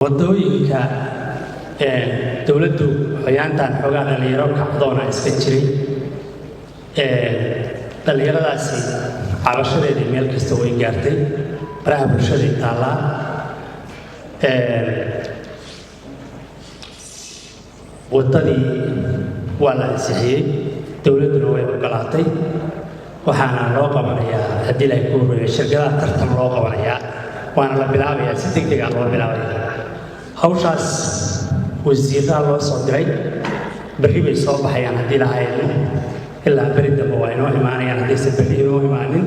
Wadooyinka dowladdu xayaantan xoogaa dhallinyaro kacdoona iska jiray. Dhallinyaradaasi cabashadeedii meel kasta way gaartay, baraha bulshaday taallaa. Waddadii waa la ansixiyey, dowladduna way ogolaatay, waxaana loo qabanayaa, haddii la ku horeeyo, shirkadaha tartan loo qabanayaa, waana la bilaabayaa, si deg deg ah loo bilaabaya hawshaas. Wasiirraa loo soo diray, berri bay soo baxayaan haddii la hayno, ilaa beri dambe waa inoo imaanayaan. Haddaysan berri inoo imaanin,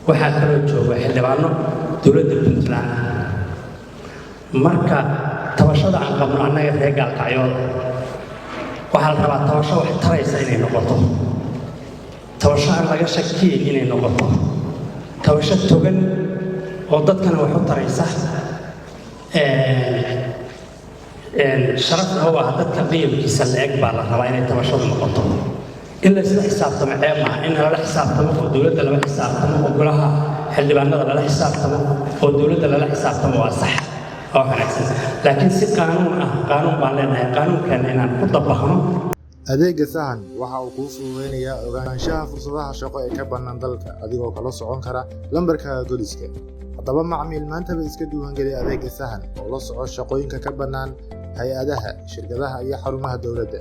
waxaa kaloo jooga xildhibaano dowladda Puntland. Marka tabashada aan qabno annaga reer Gaalkacyooda, waxaa la rabaa tabasho wax taraysa inay noqoto, tabasho aan laga shakiyin inay noqoto, tabasho togan oo dadkana wax u taraysa, sharafna u ah dadka qiyamkiisa la-eg baa la rabaa inay tabashadu noqoto. In la isla xisaabtamo ceeb maaha. In lala xisaabtamo oo dowladda lala xisaabtamo oo golaha xildhibaanada lala xisaabtamo oo dowladda lala xisaabtamo waa sax oo wanaagsan, laakiin si qaanuun ah. Qaanuun baan leenahay, qaanuunkeena inaan ku dabaqno. Adeegga Sahan waxa uu kuu fududaynayaa ogaanshaha fursadaha shaqo ee ka bannaan dalka, adigoo kala socon kara lambarkaaga goliska. Haddaba macmiil, maantaba iska diiwaangeli adeegga Sahan oo la soco shaqooyinka ka bannaan hay-adaha, shirkadaha iyo xarumaha dowladda.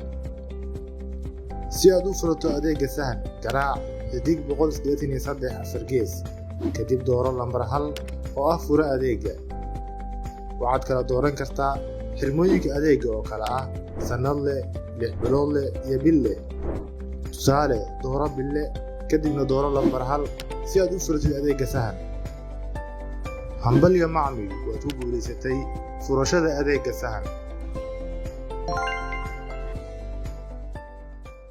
Si aad u furato adeegga Sahan, garaac *183 #4, kadib dooro lambar 1 oo ah furo adeegga. Waxaad kala dooran kartaa xirmooyinka adeegga oo kala ah sannadle, 6 biloodle iyo bille. Tusaale, dooro bille, kadibna dooro lambar 1 si aad u furatid adeegga Sahan. Hambalyo macmiil, waad ku guulaysatay furashada adeegga Sahan.